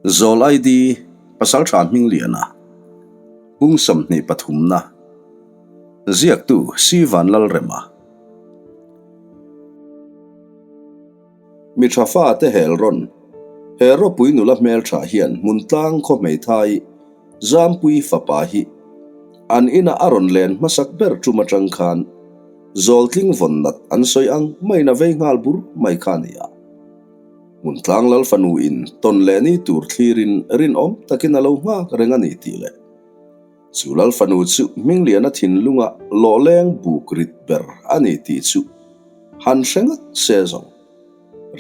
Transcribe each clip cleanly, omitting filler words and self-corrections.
Zawl ID, Pasaltha Hmingliana, Pung 23 na, Ziaktu Si Vanlalrema. Mi tha fate hel rawn, He ropui nula hmeltha hian hmuntlang khaw hmeithai Zampui fapa hi an ina a rawn len hmasak ber tum atang khan Zawltling vawn nat an sawi ang maiin a vei nghal bur mai kha a ni a. Hmuntlang Lal fanu in tawn leh ni tur thlirin rinawm takin a lo nghak reng a ni tih leh chu Lal fanu chu Hmingliana thinlunga lawhleng buk rit ber a ni tih chu han hre ngat se zawng.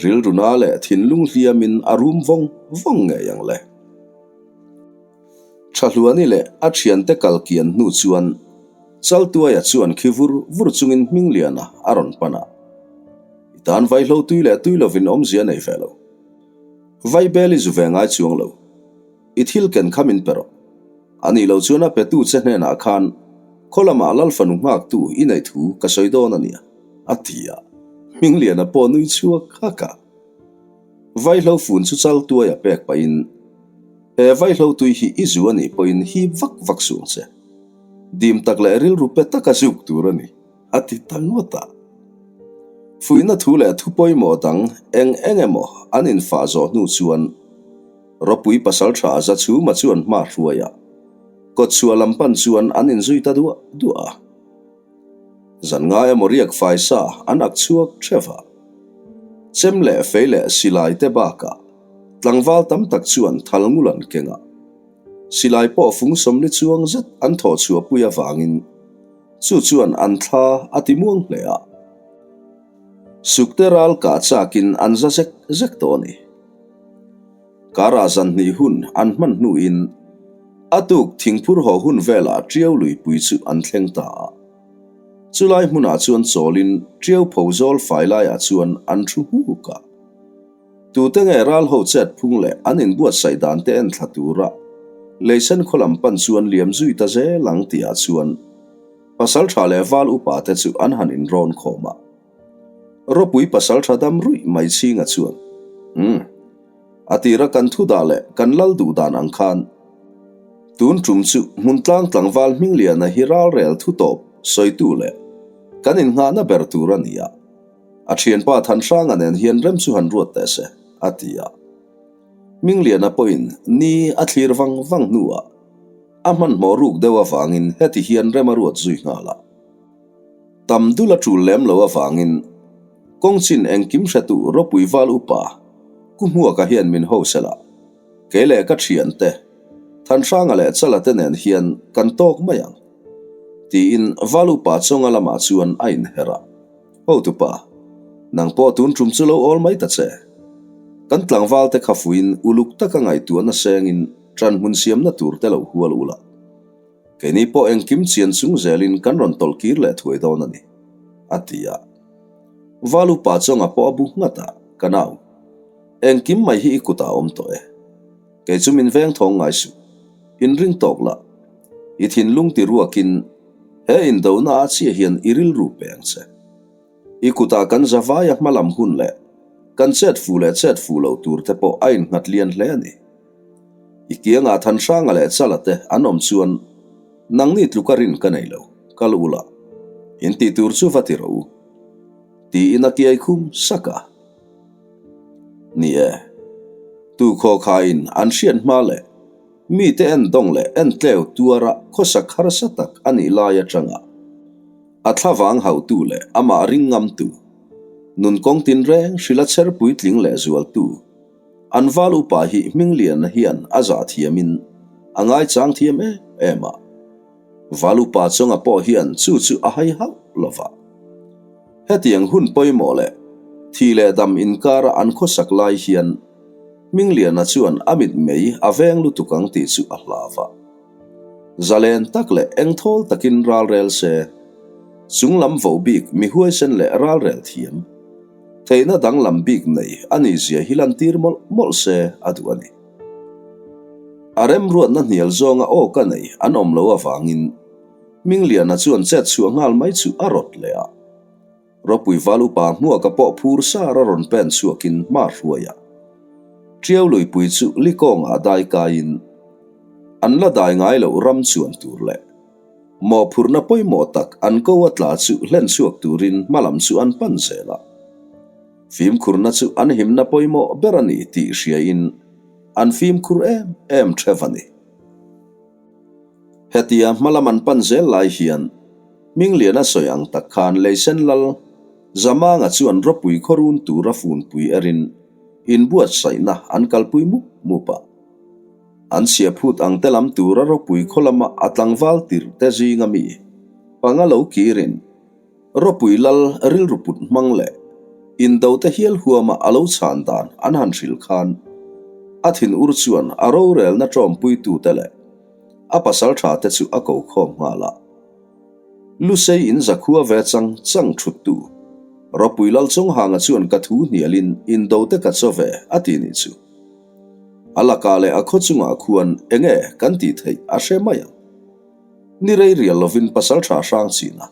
Rilruna leh thinlung hliamin a rum vawng vawng ngei ang le. Thahluani leh a thiante kal kian hnu chuan Chaltuaia chuan khi vur vur chungin Hmingliana a rawn pan a. I tan vaihlo tui leh tui lovin awmzia nei ve lo. Vaibel i zu ve ngai chuang lo. I thil ken kha min pe rawh. A nih loh chuan a petu che hnenah khan khaw lamah Lal fanu nghaktu i neih thu ka sawi dawn a nia, a ti a. Hmingliana pawh nui chhuak hak a. Vaihlo fun chu Chaltuaia pek pahin. He vaihlo tui hi i zu a nih pawhin hip vak vak suh ang che. Dim tak leh rilru pe taka zuk tur a ni, a ti ta ngawt a. Fuihna thu leh thu pawimawh dang eng eng emaw an infah zawh hnu chuan Ropui pasaltha Zachhuma chuan hma hruai a, kawtchhuah lam pan chuan an inzui ta duah duah a. Zan ngai emaw riak fai sa an ak chhuak theuh a. Chem leh fei leh silai te bakah tlangval tam tak chuan thal ngul an keng a. Silai pawh fung sawmli chuang zet an thawh chhuah pui avangin chu chuan an thla a ti muang hle a. Sukte ral kah chakin an za zek zek tawh a ni. Karah zan hnih hun an hman hnuin a tuk thingphur haw hun velah Tiau luipui chu an thleng ta a. Chulai hmunah chuan chawlin Tiau pho zawl fai laiah chuan an thu hmuk a. Tute nge ral ho chet phung leh an inbuatsaih dan te en thla tura Leisen khaw lam pan chuan liam zui ta zel ang tihah chuan Pasaltha leh Val upa te chu an han inrawn khawm a. Ropui pasal tha dam ruih mai chhinga chuan, Umm. A tira kan thu dah leh kan lal duh dan ang khan tun tum chu hmuntlang tlangval Hmingliana hi ralrel thu tawp sawitu leh kan innghahna ber tur a ni a, a thianpa Thanhranga nen hian rem chu han ruat teh se, a ti a. Hmingliana pawhin ni a thlir vang vang hnuah a hmanhmawh ruk deuh avangin heti hian rem a ruat zui nghal a. Tam dul a tul lem lo avangin kawng chin engkim hretu ropui val upa Ku Hmuaka hian min hosel a, kei leh ka thiante, Thanhranga leh Chala te nen hian kan tawk mai ang, tiin val upa chawnga lamah chuan a inher a. Hotupa, nang pawh tun tum chu lo awl mai ta che. Kan tlangval te kha fuiin uluk taka ngaihtuahna sengin ṭanhmun siamna tur te lo hual ula. Keini pawh engkim chian chung zelin kan rawn tawlh kir leh thuai dawn a ni, a ti a. Val upa chawnga pawh a bu nghat a, Ka nau, engkim mai hi i kutah a awm tawh e. Kei chu min veng thawng ngai suh. Inring tawk la, i thinlung ti ruakin he indona a chiah hian i rilru pe ang che. I kutah kan zavaia hmalam hun leh kan chet fu leh chet fu lo tur te pawh a innghat lian hle a ni. I kiangah Thanhranga leh Chala te an awm chuan nangni tluka rin ka nei lo, kal ula, in tih tur chu va ti rawh u, tiin a kiai khum sak a. Ni e, tu khawkhain an hriat hma leh mite en dawng leh en tleu tuara khawsak harsa tak a nih lai atanga a thlavang hauhtu leh amah ring ngamtu, nun kawng tinreng hrila chher puitling leh zualtu, An val upa hi Hmingliana hian a zah thiamin a ngaichang thiam em em a. Val upa chawnga pawh hian chu chu a hai hauh lo va. Hetiang hun pawimawh leh thi leh dam inkara an khawsak lai hian Hmingliana chuan a mitmei a veng lutuk ang tih chu a hlau va. Zalen tak leh engthawl takin ralrel se, chunglam voh bik mi huaisen leh ralrel thiam. Theihna danglam bik nei a nih zia hi lantir mawlh mawlh se a duh a ni. A remruatna hnial zawnga aw ka nei an awm lo avangin Hmingliana chuan chet chhuah nghal mai chu a rawt leh a. Ropui val upa hmuaka pawh phur sar a rawn pen chhuakin hma hruai a. Ṭiau luipui chu Likawngah dai kaiin an la dai ngai loh ram chuan tur leh mawhphurhna pawimawh tak an ko a tla chu hlen chhuak turin hmalam chu an pan zel a. Fimkhurna chu an himna pawimawh ber a ni tih hriain an fimkhur em em ṭheuh a ni. Hetia hmalam an pan zel lai hian Hmingliana sawi ang tak khan Leisen Lal Zamanga chuan ropui khawrun tura funpui erin inbuatsaihna an kalpui mup mup a. An chhia phut ang te lam tura ropui khaw lama a tlangval tirh te zinga mi panga lo kirin ropui lal rilru put hmang leh indo te hial huama a lo chhan dan an han hrilh khan a thinur chuan a rorelna tawmpuitute leh a pasal tha te chu a ko khawm nghal a. Lusei in zakhua ve chang chang thuttu Ropui Lal Chawnghanga chuan ka thu hnialin indo te ka chaw ve a ti nih chu. A lakah leh a khaw chungah khuan enge kan tih theih a hre mai ang. Ni rei rial lovin Pasaltha Hrangchina,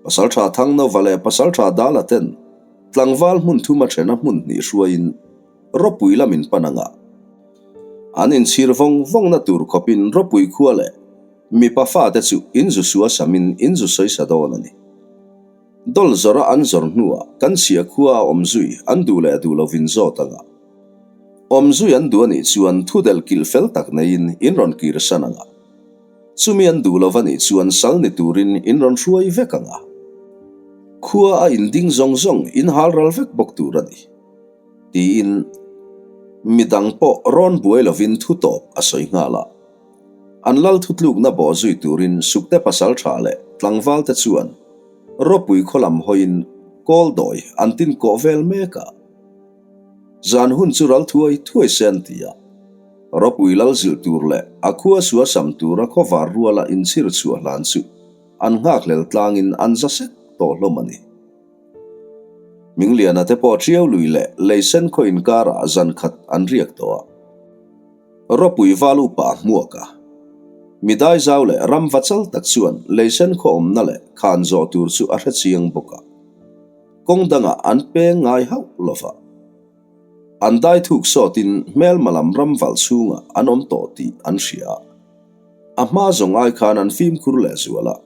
Pasaltha Thangnova leh Pasaltha Dala ten tlangval hmun thuma thena hmun hnih hruaiin Ropui lamin pan anga an inchhir vawng vawngna tur khawpin Ropui khua leh Mipa fate chu in zu sua samin in zu sawisa dawn a ni. Dawl zawrha an zawr hnuah kan chhia khua a awm zui an duh leh duh lovin zawt anga. Awm zui an duh a nih chuan thu del kilh fel tak neiin in rawn kir san anga. Chumi an duh lova nih chuan sal ni turin in rawn hruai vek anga. Khua a inding zawng zawng in hal ral vek bawk tur a ni. Tiin midang pawh rawn buai lovin thu tawp a sawi nghal a. An lal thutlukna bawh zui turin Sukte pasal tha leh tlangval te chuan ropui khaw lam hawiin kawl dawi an tin kawh vel mek a. Zan hun chu ral thuai thuai se an ti a. Ropui lal zilh tur leh a khua sua sam tura khawvar ruala inchhir chhuah hlan chu an nghakhlel tlangin an za sek tawh hlawm a ni. Mingliana te pawh Ṭiau lui leh Leisen khaw inkarah zan khat an riak tawh a. Ropui val upa hmuak a. Mi daizau leh ram va chal tak chuan leisen khaw awmna leh khan zawh tur chu a hre chiang bawk a. Kawng dangah an peng ngai hauh lo va. An dai thuk sawtin hmelma lam ram valh chhungah an awm tawh tih an hria a. A hma zawng ai khan an fimkhur leh zual a.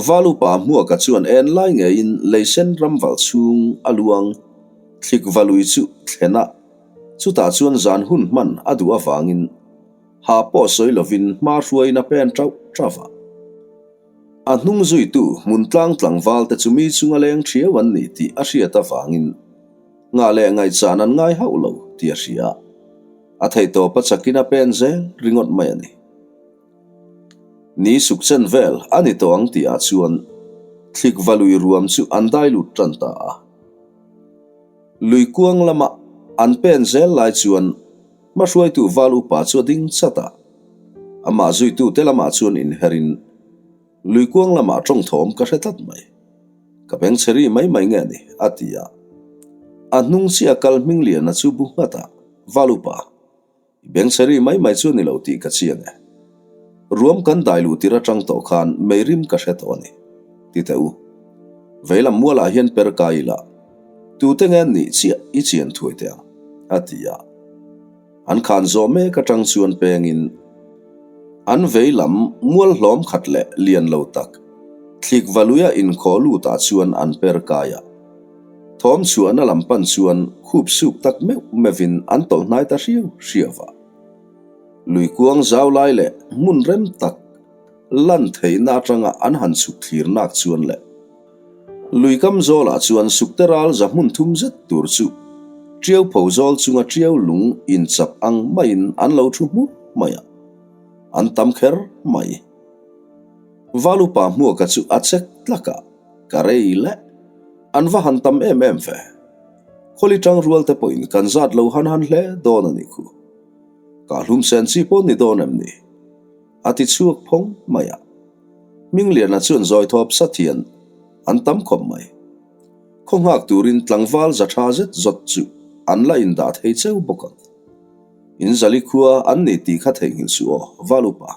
Val upa hmuaka chuan en lai ngeiin leisen ram valh chhung a luang thlik va lui chu thlen a. Chutah chuan zan hun hman a duh avangin ha pawh sawi lovin hma hruaiin a pen tauh tauh a. A hnung zuitu hmun tlang tlangval te chu mi chunga leng thiau an ni tih a hriat avangin ngah leh ngaihchan an ngai hauh lo tih a hria. A theihtawp a chakin a pen zel ringawt mai a ni. Ni suk chen vel a ni tawh ang tihah chuan thlik va lui ruam chu an dai lut tan ta a. Lui kuang lama an pen zel lai chuan hmahruaitu val upa chu a ding chat a, amah zuitute lamah chuan inherin lui kuang lamah tawng thawm ka hre tlat mai. Ka beng chhe ri mai mai nge ni? a ti a. A hnung chiah kal Hmingliana chu bu nghat a, Val upa. I bengchheri mai mai chu a ni lo tih ka chiang e. Ruam kan dai luh tir atang tawh khan meirim ka hre tawh a ni. Ti teh u. Veilam mualah hian per kai ila, tute nge an nih chiah i chian thuai teh ang, a ti a. An khan zawh mek atang chuan pengin an veilam mual hlawm khat leh lian lo tak, thlik valuia inkhawh lutah chuan an per kai a. Thawm chhuahna lam pan chuan khup suk tak meuh meuhin an tawlh hnai ta hriau hriau a. Lui kuang zau lai leh hmun rem tak lan theihna atanga an han chhuk thlir nak chuan leh lui kam zawlah chuan sukte ral za hmun thum zet tur chu ṭiau pho zawl chunga ṭiau lung inchap ang maiin an lo thu hmur mai a, an tam kher mai. Valupa hmuaka chu a chek tlak a. Ka rei leh. An va han tam em em ve. Khawli tang rual te pawhin kan zat lo han han hle dawn a nih khu. Ka hlum sen chi pawh ni dawn em ni? A ti chhuak phawng mai a. Hmingliana chuan zawi thawp sat hian an tam khawp mai. Khaw nghak turin tlangval za tha zet zawt chu an la indah thei cheu bawk ang. In zali khua an ni tih kha theihnghilh suh aw, Valupa.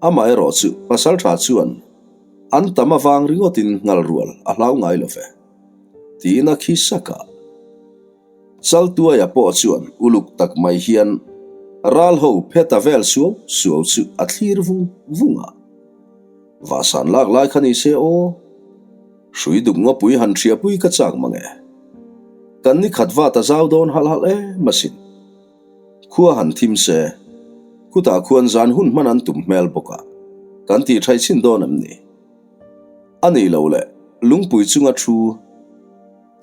Amaherawhchu Pasaltha chuan An tam avang ringawtin nghal rual a hlau ngai lo ve, tiin a khi sak a. Chaltuaia pawh chuan uluk tak mai hian ral ho phe ta vel suau suau chu a thlir vung vung a. Vahsan lak lai kha ni se aw. Hrui duk ngawpui han hriapui ka chak mang e. Kan ni khat vat a zau dawn halh halh em asin. Khua han thim se, khutah khuan zan hun hman an tum hmel bawk a, kan tih thai chhin dawn em ni? A nih loh le, lungpui chunga thu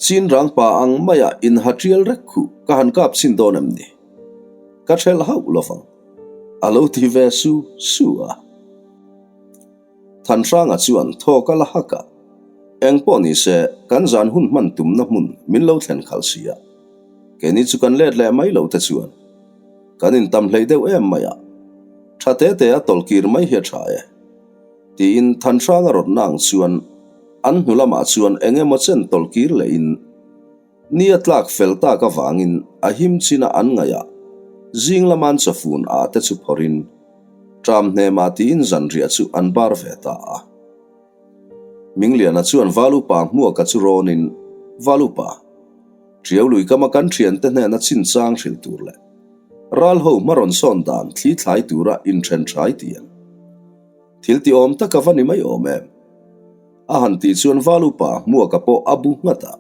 chin rang pa ang maia inha tial rek khuh ka han kap chhin dawn em ni? Ka thelh hauh lovang, a lo ti ve su su a. Thanhranga chuan thawk a la hak a, Eng pawh ni se, kan zan hun hman tumna hmun min lo thlen khalh si a, keini chu kan let leh mai lo te chuan kan intam hlei deuh em mai a, tha te te a tawlh kir mai hi a tha e, tiin Thanhranga rawtna ang chuan an hnu lamah chuan eng emaw chen tawlh kir lehin Ni a tlak fel tak avangin a him chin a an ngaih a, zing lama an chawfun ah te chu phawrhin ṭam hnemah tiin zanriah chu an bar ve ta a. Mingliana chuan Valupa hmuaka chu rawnin, Valupa, Ṭiau lui kama kan ṭhiante hnena chinchang hrilh tur leh ral ho hma rawn sawn dan thli thlai tura inṭhen ṭhai tiang thil ti awm tak a va ni mai awm em? A han tih chuan Valupa hmuaka pawh a bu nghat a.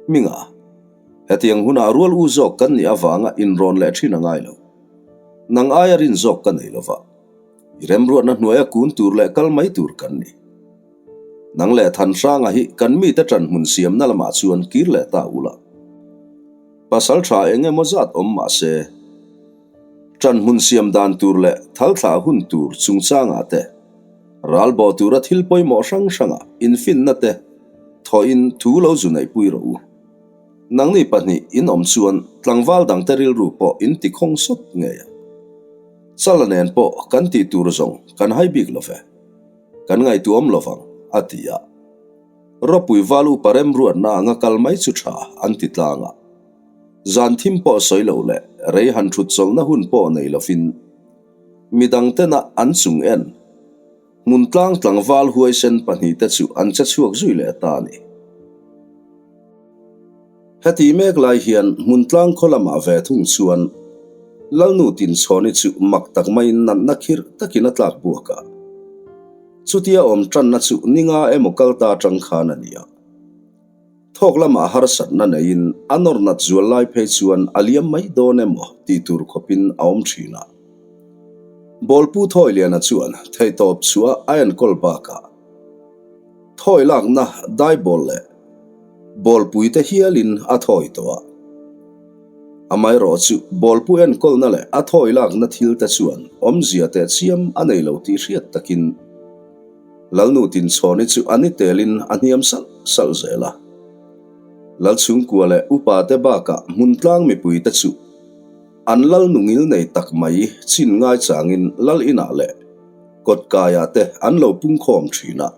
Hminga, hetiang hunah rual u zawk kan nih avanga inrawn leh thin a ngai lo. Nang aia rin zawk ka nei lova, i remruatna hnuaia kun tur leh kal mai tur kan ni. Nang leh Thanhranga hi kan mite ṭanhmun siamna lamah chuan kir leh ta ula. Pasal ṭha eng emaw zat awm mah se, ṭanhmun siam dan tur leh thal thlah hun tur chungchangah te, Ral bawh tura thil pawimawh hrang hrangah infinna te thawhin thu lo zu neihpui rawh u. Nangni pahnih in awm chuan tlangval dangte rilru pawh in ti khawng sawt ngei ang. Chala nen pawh kan tih tur zawng kan hai bik lo ve. Kan ngaihtuahawm lo vang, a ti a. Ropui val upa remruatna anga kal mai chu tha an ti tlang a. Zan thim pawh sawi lo leh rei han thut chawlhna hun pawh nei lovin, Midang tena an chung en. Hmun tlang tlangval huaisen pahnihte chu an che chhuak zui leh ta a ni. Heti mek lai hian hmun tlang khaw lamah ve thung chuan Lalnu Tinchhawni chu mak tak maiin natna khirh takin a tlak buak a. Chutia awm tanna chu ninga emaw kal ta atang khan a ni a. Thawk lamah harsatna neiin a nawr nat zual lai phei chuan a liam mai dawn emaw tih tur khawpin a awm thin a. Bawlpu Thawiliana chuan theihtawp chhuah a enkawl bakah thawi lakna daibawl leh bawlpui te hialin a thawi tawh a. Amaherawh chu bawlpu enkawlna leh a thawi lakna thil te chuan awmzia tehchiam a nei lo tih hriat takin Lalnu Tinchhawni chu a ni telin a hniam salh salh zel a. Lalchhungkua leh upate bakah hmuntlang mipuite chu an Lalnu ngilnei tak mai chin ngaichangin Lal inah leh kawtkaiah te an lo pungkhawm thin a.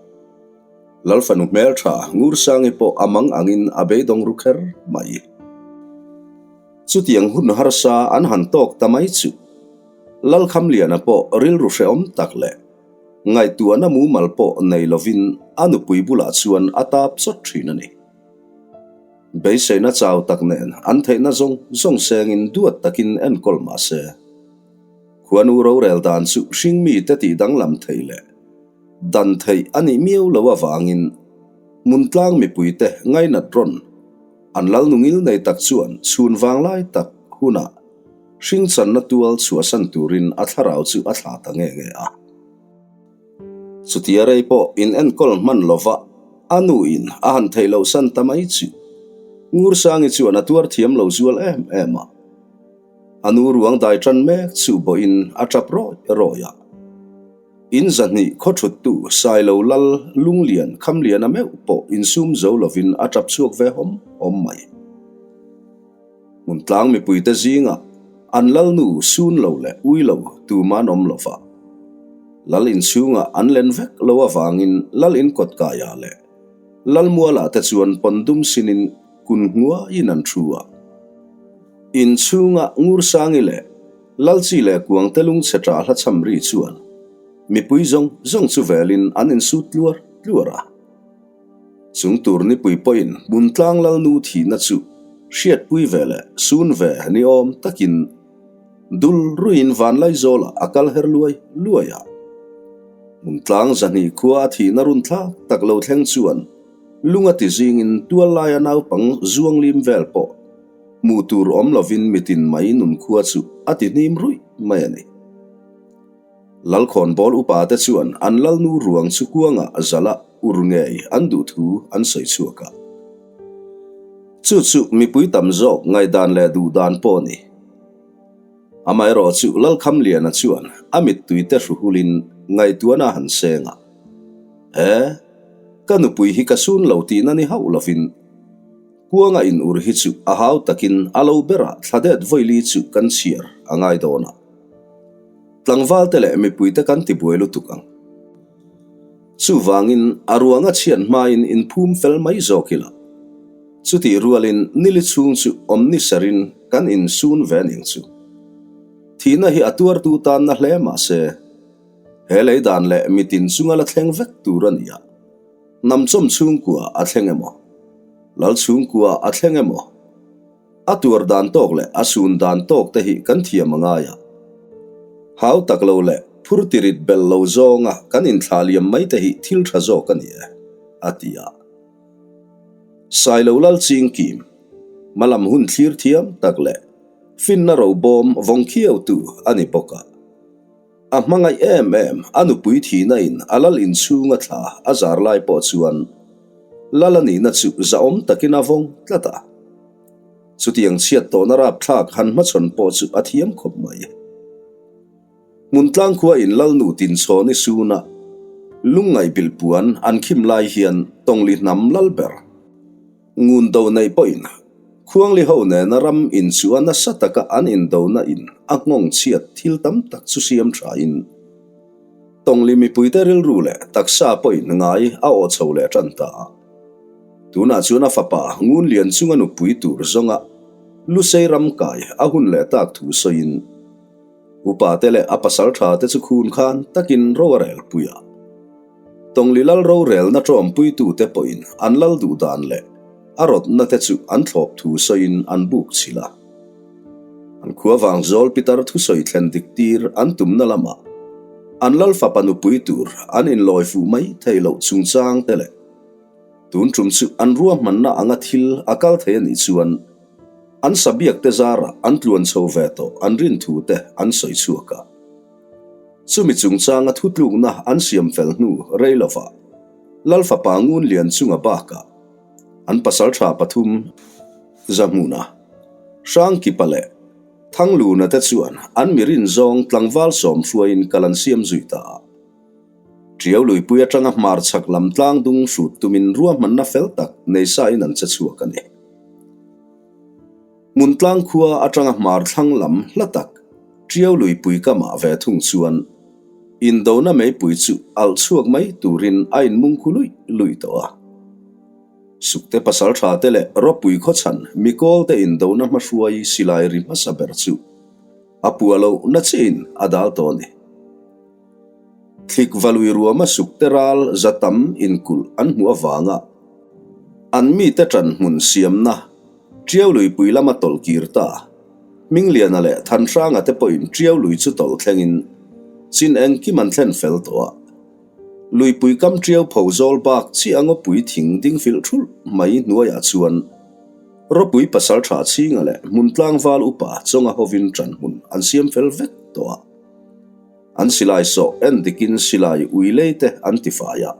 Lalfanu hmeltha Ngursangi pawh a mang angin a beidawng ru kher mai. Chutiang hun harsa an han tawk ta mai chu Lalkhamliana pawh rilru hrehawm tak leh Ngaihtuahna mumal pawh nei lovin a nupui bulah chuan a tap chawt thin a ni. Beiseina chau tak nen an theihna zawng zawng sengin duat takin enkawl mah se, khuanu rorel dan chu hringmite tih danglam theih leh dan theih a nih miau lo avangin hmuntlang mipuite ngainat rawn an lalnungil nei tak chuan chhun vanglai tak hunah Hringchanna tual chhuahsan turin a thlarau chu a thlah ta nge nge a. Chutia rei pawh in enkawl hman lova a nu in a han theih loh san ta mai chu Ngursangi chuan a tuar thiam lo zual em em a. A nu ruang dai tan mek chu bawhin a tap rawih rawih a. In zahnih khaw thuttu Sailo Lal Lunglian Khamliana meuh pawh insum zo lovin a tap chhuak ve hawm hawm mai. Hmuntlang mipuite zingah an lalnu sun lo leh ui lo tuma an awm lo va. Lal inchhungah an len vek lo avangin lal in kawtkaiah leh lal mualah te chuan pawn dum sinin kun hnuaiin an thu a. Inchhunga Ngursangi leh Lalchi leh Kuangte lungchhe ṭah hla cham ri chuan mipui zawng zawng chu velin an insut tluar tluar a. Chung tur nipui pawhin Hmuntlang Lalnu thihna chu Hriatpui ve leh sun ve ni awm takin dul ruiin Vanlaizawlah a kal her luai luai a. Hmuntlang zahnih khua a thihna run thlak tak lo thleng chuan lung a ti zingin tual laia naupang zuanglim vel pawh hmuh tur awm lovin mitin mai nunkhua chu a ti hnim ruih mai a ni. Lalkhawnbawl upa te chuan an lalnu ruang chu kuangah zala ur ngei an duh thu an sawi chhuak a. Chu chu mipui tam zawk ngaihdan leh duhdan pawh a ni. Amaherawh chu Lalkhamliana chuan a mittui te hru hulin ngaihtuahna a han seng a. He, ka nupui hi ka sun lo tihna ni hauh lovin kuanga in ur hi chu a hau takin a lo berah thladet vawili chu kan chhiar a ngai dawn a. Tlangval te leh mipui te kan ti buai lutuk ang. Chuvangin a ruanga chhiat hmain inphum fel mai zawk ila. Chutih rualin nili chhung chu awmni serin kan insun ve ning chu. Thihna hi a tuartu tan na hle mah se, he lei dan leh mitin chunga la thleng vek tur a ni a. Hnamchawm chhungkua a thleng emaw, Lal chhungkua a thleng emaw, A tuar dan tawk leh a sun dan tawk te hi kan thiam a ngai a. Hau tak lo leh phur tirit belh lo zawnga kan inthlah liam mai te hi thil tha zawk a ni e, a ti a. Sailo lal ching kim, hmalam hun thlir thiam tak leh finna robawm vawng khiautu a ni bawk a. A hmangaih em em, a nupui thihna in a lal inchhung a thla a zar lai pawh chuan lal a nihna chu zahawm takin a vawng tlat a. Chutiang chhiat tawhna rapthlak han hmachhawn pawh chu a thiam khawp mai. Hmuntlang khua in lalnu tinchhawn i suna lungngaih bilhpuan an khim lai hian Tawngli hnam lal ber. Ngun do neih pawhin Khuangli ho nena ram inchuh a nasa taka an indona in a nghawng chhiat thil tam tak chu siam thain Tawngli mipuite rilru leh taksa pawhin ngai a awh chho leh tan ta a. Tunah chuan a fapa Ngun Lian chunga nupui tur zawnga Lusei ram kai a hun leh tak thu sawiin upate leh a pasal tha te chu khun khan takin ro a rel pui a. Tawngli lal rorelna ṭawmpuitute pawhin an lal duh dan leh a rawtna te chu an thlawp thu sawiin an buk chhilh a. An khua vang zawl pitar thusawi thlen dik tir an tumna lamah an lal fapa nupui tur an inlawi fuh mai thei loh chungchang te leh tun ṭum chu an ruahmanna anga thil a kal thei a nih chuan an sabiak te zarah an tluan chho ve tawh an rin thu te an sawi chhuak a. Chumi chungchanga thutlukna an siam fel hnu rei lovah Lal fapa Ngun Lian chunga bakah an pasaltha pathum Zahmuna, Hrangkipa leh Thangluna te chuan an mi rinzawng tlangval sawm hruaiin kal an siam zui ta a. Ṭiau luipui atanga hmar chhak lam tlang dung hrut tumin ruahmanna fel tak nei sain an che chhuak a ni. Hmuntlang khua atanga hmar thlang lam hla tak Ṭiau luipui kamah ve thung chuan indona meipui chu alh chhuak mai turin a inmung khu luih luih tawh a. Sukte pasalṭha te leh ropui khawchhan mikawlte indona hmahruai silai ri hmasa ber chu a puah loh na chiahin a dal tawh a ni. Thlik valui ruama sukte ral za tam inkulh an hmuh avanga an mite ṭan hmun siamna Ṭiau luipui lama tawlh kir ta. Hmingliana leh Thanhranga te pawhin Ṭiau lui chu tawlh thlengin chin engkim an thlen fel tawh a. Luipui kam ṭiau pho zawl bak chiah a ngawpui thing ding filh thulh mai hnuaiah chuan Ropui pasalṭha chhinga leh Hmuntlangval upa chawnga hovin ṭan hmun an siam fel vek tawh a. An silai sawh en dikin silai ui lei te an ti fai a.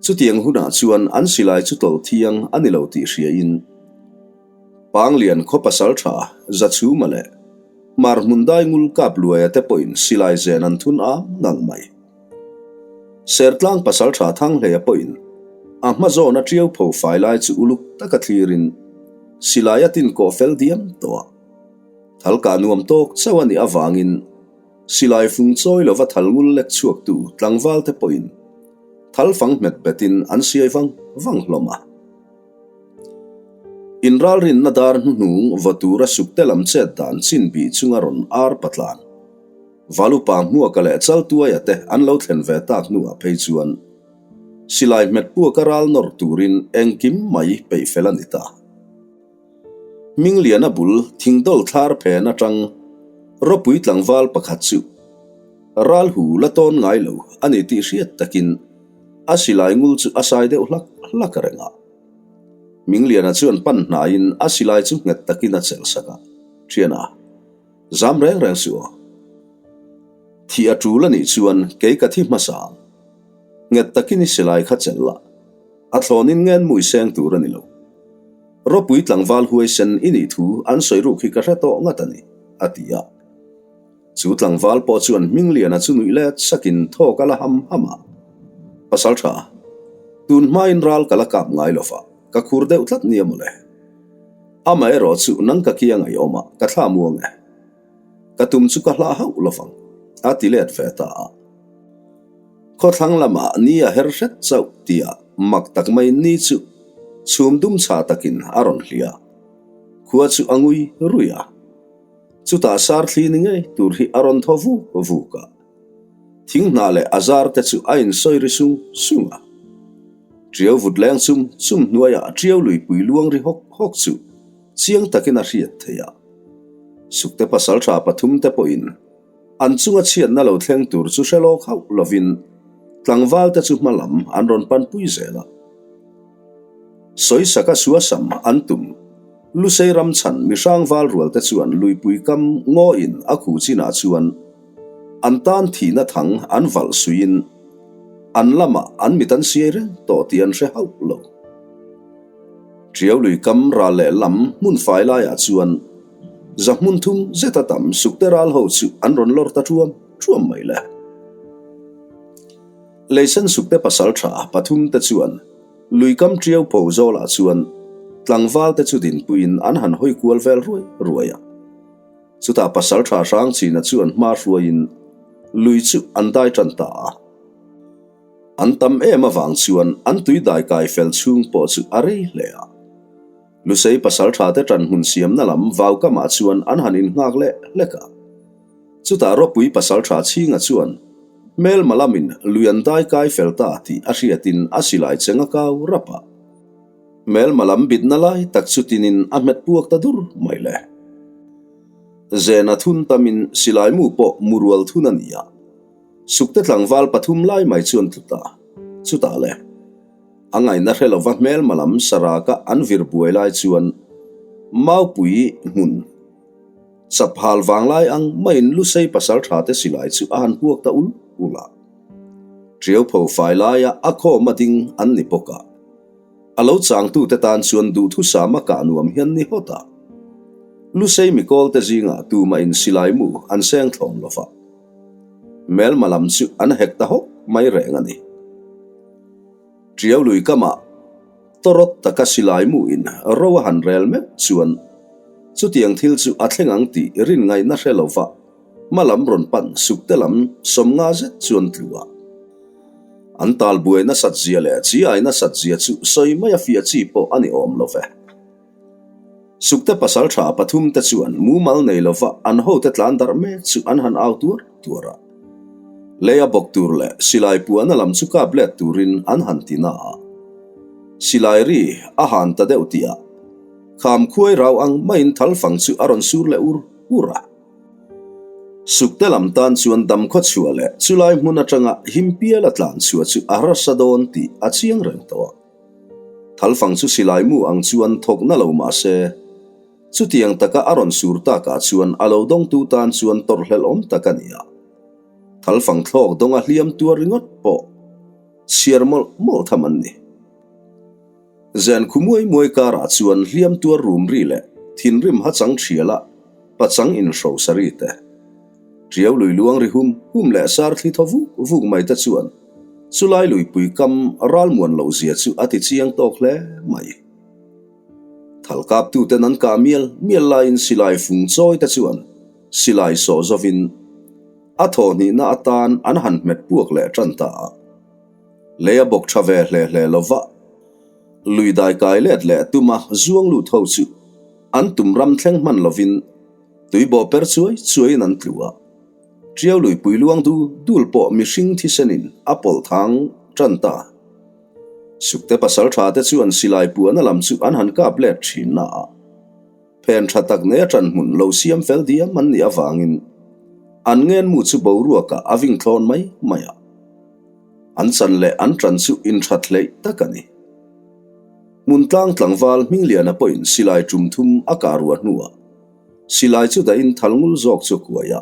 Chutiang hunah chuan an silai chu tawlh thiang a ni lo tih hriain Panglian khaw pasal tha Zachhuma leh Hmar hmun daingul kap luaia te pawhin silai zen an thun am ngang mai. Sertlang pasal tha Thanghleia pawhin a hma zawn a tiau pho fai lai chu uluk taka thlirin silai a tin kawh fel diam tawh a. Thalkah nuam tawk chauh a nih avangin Silai fung chawi lova thal ngul lek chhuaktu tlangval te pawhin thal fang hmet betin an siai vang vang hlawm a. Inralrinna dar hnuhnung vaw tura sukte lam chet dan chin bih chunga rawn ar patlan Valupa Hmuaka leh Chaltuaia te an lo thlen ve tak hnuah phei chuan silai hmet puaka ral nawr turin engkim mai peih fel a ni ta. Hmingliana bul thingdawl thlar phen atang ropui tlangval pakhat chu ral hu la tawn ngai lo a ni tih hriat takin a silai ngul chu a sai deuh hlak hlak reng a. Hmingliana chuan pan hnaiin a silai chu nghet takin a chelh sak a, Thiana, zam reng reng suh aw. Thih a tul a nih chuan kei ka thi hmasa ang. Nghet takin i silai kha chelh la, a thlawnin ngen mui seng tur a ni lo. Ropui tlangval huaisen i nih thu an sawi ruk hi ka hre tawh ngat a ni, a ti a. Chu tlangval pawh chuan Hmingliana chu nuih let sakin thawk a la ham ham a. Pasal tha, tun hmain ral ka la kap ngai lo va, ka khur deuh tlat nia mawle. Amaherawh chu nang ka kia ngaihawm a, ka thla muang e. Ka tum chu ka hlah hauh lo vang, a ti let ve ta a. Khawthlang lamah ni a her hret chauh tia mak tak mai ni chu chhum dum chha takin a rawn hlia. Khua chu a ngui rui a. Chutah sar thli ni ngei tur hi a rawn thaw vuk vuk a. Thing hna leh a zar te chu a insawi ri sung sung a. Tiau vut leng chum chum hnuaiah tiau luipui luang ri hawk hawk chu chiang takin a hriat theih a. Sukte pasaltha pathumte pawhin An chunga chhiatna lo thleng tur chu hre lawk hauh lovin tlangvalte chu hma lam an rawn panpui zel a. Sawisaka suasam an tum Lusei ram chhan mihrang val rualte chuan luipui kam ngawiin a khuh chinah chuan an tan thihna thang an valh suiin an lamah an mit an siai reng tawh tih an hre hauh lo. Tiau lui kam ral leh lam hmun fai laiah chuan Za hmun thum zeta tam sukte ral ho chu an rawn lawr ta ṭuam ṭuam mai le. Leisen sukte pasal ṭha pathum te chuan luikam ṭiau pho zawlah chuan tlangval te chu dinpuiin an han hawi kual vel ruai ruai a. Chutah pasal ṭha hrang china chuan hma hruaiin lui chu an dai ṭan ta a. An tam em avang chuan an tui dai kai fel chhung pawh chu a rei hle a. Lusei pasalṭha te ṭan hmun siamna lam vaukamah chuan an han innghak leh hlek a. Chutah ropui pasalṭha chhinga chuan hmelma lamin lui an dai kai fel ta tih a hriatin a silai cheng a kau rap a. Hmelma lam bitna lai tak chu tinin a hmet puak ta dur mai le. Zena thun tamin silai mu pawh murual thun a ni a. Sukte tlangval pathum lai mai chuan tlu ta. Chutah le. A ngaihna hre lova hmelma lam saraka an vir buai lai chuan Maupui hmun chaphal vanglai ang maiin Lusei pasaltha te silai chu a han puak ta ul ul a. Tiau pho fai laia a khawm a ding an ni bawk a. A lo changtute tan chuan duhthusam a kah nuam hian ni hawt a. Lusei mikawl te zingah tumah in silai mu an seng thlawn lova. Hmelma lam chu an hek ta hawk mai reng a ni. Tiau lui kamah tawrawt taka silai muin ro a han rel meuh chuan chutiang thil chu a thleng ang tih rin ngaihna hre lova hma lam rawn pan sukte lam sawmnga zet chuan tlu a. An tal buai nasat zia leh chi ai nasat zia chu sawi mai a fiah chi pawh a ni awm lo ve. Sukte pasal tha pathum te chuan mumal nei lova an hote tlan darh mek chu an han au tuar tuar a. Lei a bawk tur leh silai puahna lam chu kap let turin an han ti na a. Silai ri a han ta deuh tih ah kham khuai rau ang maiin thal fang chu a rawn sur leh ur ur a. Sukte lam tan chuan damkhaw chhuah leh chulai hmun atanga him piala tlan chhuah chu a harsa dawn tih a chiang reng tawh a. Thalfang chu silai mu ang chuan thawk na lo mah se, chutiang taka a rawn sur takah chuan a lo dawngtu tan chuan tawrhhlelh awm tak a ni a. Thalfang thlawk dawnga hliam tuar ringawt pawh chhiar mawlh mawlh tham an ni. Zen khu muai muai karah chuan hliam tuar rum ri leh thinrim hachang thiala pachang inhrosa ri te, Tiau lui luang ri hum hum leh sar thli thaw vuk vuk mai te chuan chulai luipui kam ral muan loh zia chu a ti chiang tawk hle mai. Thal kap tuten an kah mial mial laiin silai fung chawi te chuan silai sawh zawin a thawhhnihna atan an han hmet puak leh tan ta a. Lei a bawk tha ve hle hle lova lui dai kai let leh tuma zuang lut ho chu an tum ram thleng hman lovin Tui bawh per chuai chuaiin an tlu a, Tiau luipui luang dul dul pawh mihring thisenin a pawlh thang tan ta. Sukte pasal tha te chuan silai puahna lam chu an han kap let thin na a. Phen tha tak nei a ṭan hmun lo siam fel diam an nih avangin an ngenmu chu boruakah a ving thlawn mai mai a. An chan leh an ṭan chu inṭhat hleih tak a ni. Hmun tlang tlangval Hmingliana pawhin silai ṭum thum a kah ruah hnuah silai chu dahin thal ngul zawk chu a kuai a.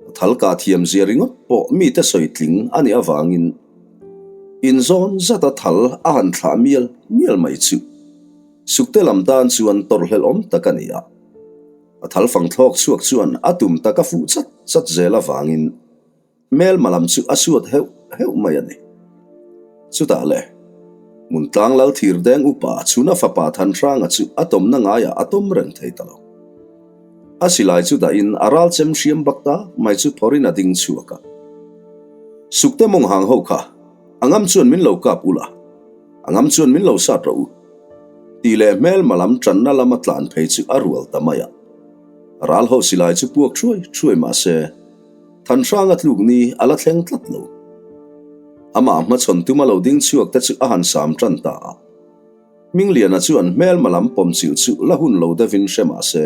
A thal kah thiam zia ringawt pawh mite sawi tling a nih avangin inzawn zata thal a han thlah mial mial mai chu. Sukte lam tan chuan tawrhhlelh awm tak a ni a, a thal fang thlawk chhuak chuan a tum tak a fuh chat chat zel avangin hmelma lam chu a suat heuh heuh mai a ni. Chutah le, Hmuntlang Lal Thirdeng upa chhuna fapa Thanhranga chu a tawmna ngaiah a tawm reng thei ta lo. A silai chu dahin a ral chem hriam bak ta mai chu phawrhin a ding chhuak a. Sukte mawng hang ho kha a ngam chuan min lo kap ula. A ngam chuan min lo sat rawh u. Tih leh hmelma lam tanna lama tlan phei chu a rual ta mai a. Ral ho silai chu puak thuai thuai mah se, Thanhranga tluk ni a la thleng tlat lo. Amah hmachhawn tuma lo ding chhuak te chu a han sam tan ta a. Hmingliana chuan hmelma lam pawm chilh chu la hun lo deuhin hre mah se,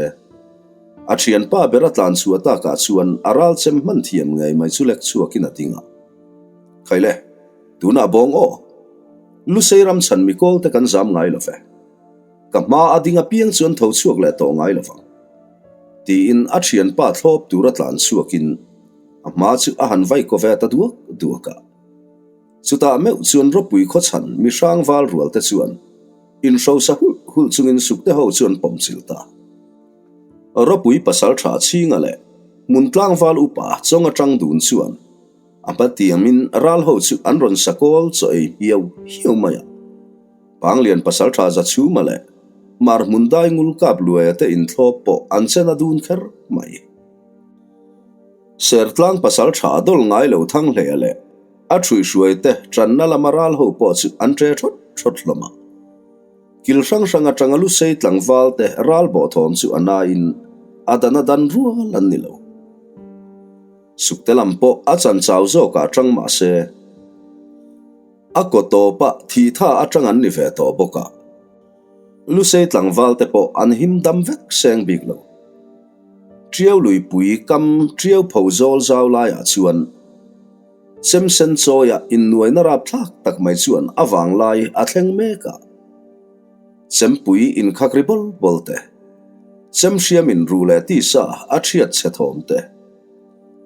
a thianpa ber a tlan chhuah takah chuan a ral chem hman thiam ngei mai chu lek chhuakin a ding a. Khaile! Tunah bawng aw. Lusei ram chhan mi kawl te kan zam ngai lo ve. Ka hma a ding apiang chuan tho chhuak leh tawh ngai lo vang. Tiin a thianpa thlawp tura tlan chhuakin a hma chu a han vai kaw ve ta duak duak a. Chutah meuh chuan ropui khaw chhan mi hrang val rual te chuan inhrosa hulh hulh chungin sukte ho chuan pawm chilh ta. Ropui pasal tha chhinga leh hmun tlangval upa chawng atang dun chuan A hmatiamin ral ho chu an rawn sa kawl chaw ei hiau hiau mai a. Panglian pasaltha Zachhuma leh Mar hmun dai ngul kap luaia te inthlawp pawh an chen a dun kher mai. Sertlang pasaltha a dawl ngai lo Thanghleia leh a ṭhuihhruai te ṭanna lama ral ho pawh chu an ṭe ṭhawt ṭhawt hlawm a. Kil hrang hrang aṭanga Lusei tlangval te ral bawh thawm chu a nain a dan a dan rual an ni lo. Sukte lam pawh a chan chau zawkah atang mah se, a kaw tawpa thih tha atang an ni ve tawh bawk a. Lusei tlangval te pawh an him dam vek seng bik lo. Tiau luipui kam tiau pho zawl zau laiah chuan Chemsen chawia innuaina rapthlak tak mai chuan a vanglai a thleng mek a. Chempui inkhak ri bawl bawl te, chemhriam in ru leh tisa a thiat chhe thawm te,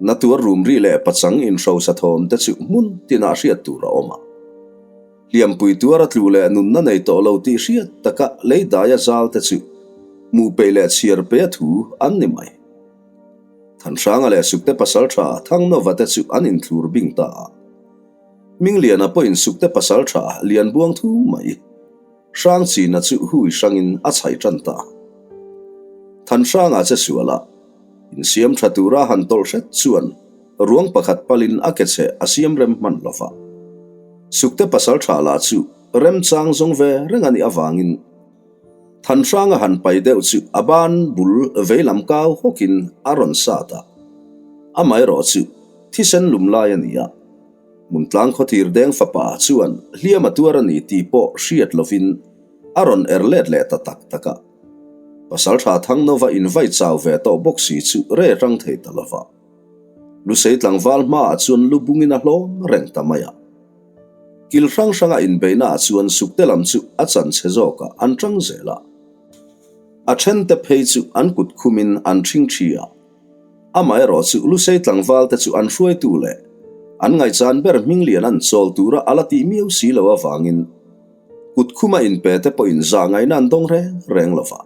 na tuar rum ri leh pachang inhrosa thawm te chu hmun tinah hriat tur a awm a. Hliampui tuar a tlu leh nunna nei tawh lo tih hriat taka lei daia zal te chu hmuh peih leh chhiar peih a thu an ni mai. Thanhranga leh Sukte pasaltha Thangnova te chu an inthlur bing ta a. Hmingliana pawhin Sukte pasaltha Lianbuang thu mai. Hrangchina chu hui hrangin a chhaih tan ta. Thanhranga che suala insiam tha tura han tawlh hret chuan ruang pakhat palin a ke chhe a siam rem hman lo va. Sukte pasaltha lah chu remchang zawng ve reng a nih avangin Thanhranga han pai deuh chu a ban bul veilam kau hawkin a rawn sat a. Amaherawh chu thisen lum lai a ni a. Hmuntlang khawthir deng fapa chuan hliam a tuar a ni tih pawh hriat lovin a rawn er let leh ta tak tak a. Pasaltha Thangnova invai chau ve tawh bawk si chu re rang thei ta lova. Lusei tlangval hmaah chuan lu bungin a hlawm reng ta mai a. Kil hrang hranga inbeihnaah chuan sukte lam chu a chan chhe zawkah an tang zel a. A thente phei chu an kut khumin an ṭhing ṭhi a. Amaherawh chu Lusei tlangval te chu an hruaitu leh an ngaihchan ber Hminglian an chawl tura a la tih miau si lo avangin kut khuma inpe te pawhin zah ngaihna an dawng reng reng lo va.